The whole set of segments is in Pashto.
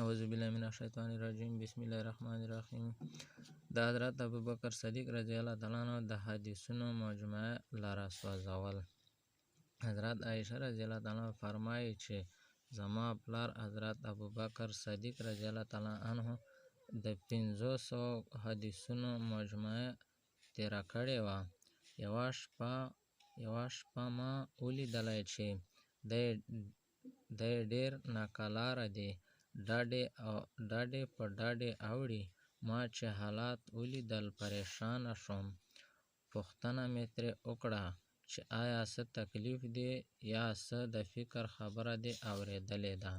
اعوذ بالله من الشیطان الرجیم، بسم الله الرحمن الرحیم. د حضرت ابوبکر صدیق رضی الله تعالی عنہ د حدیثونو مجموعه لره سوځول. حضرت عایشه رضی الله تعالی عنها فرمایي چې زما پلار حضرت ابوبکر صدیق رضی الله تعالی عنه د 500 حدیثونو مجموعه تېره کړې وه. یوه شپه ما ولیدلی چې دی ډېر ناکراره دی، ډډې په ډډې اوړي. ما چې حالت ولیدل پریشانه شوم، پوښتنه مې ترې وکړه چې ایا څه تکلیف دی یا څه د فکر خبره دې اورېدلې ده؟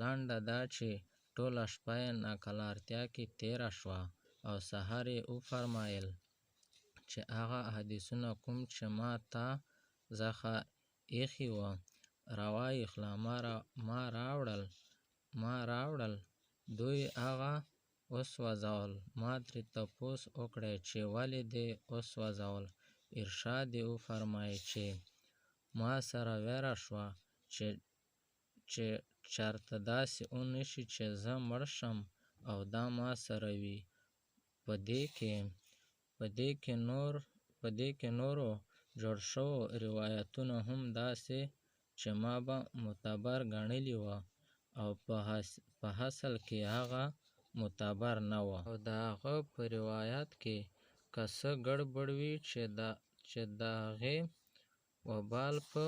لنډه دا چې ټوله شپه یې ناکرارتیا کې تېره شوه او سهار یې وفرمایل چې هغه حدیثونه کوم چې ما تا څخه ایښي وو راوایخله. ما راوړل، دوی هغه وسوځول. ما ترې تپوس وکړی چې ولې دې وسوځول؟ ارشاد یې وفرمایي چې ما سره ویره شوه چې چرته داسې ونه شي چې زه مړ شم او دا ما سره وي. په دې کې نورو جوړ شوو روایتونه هم داسې چې ما به معتبر ګڼلي وو او په اصل کې هغه معتبر نه وو. او د هغه په روایت کې که څه ګړبړ وي چې د هغې وبال په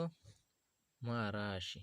ما راشي.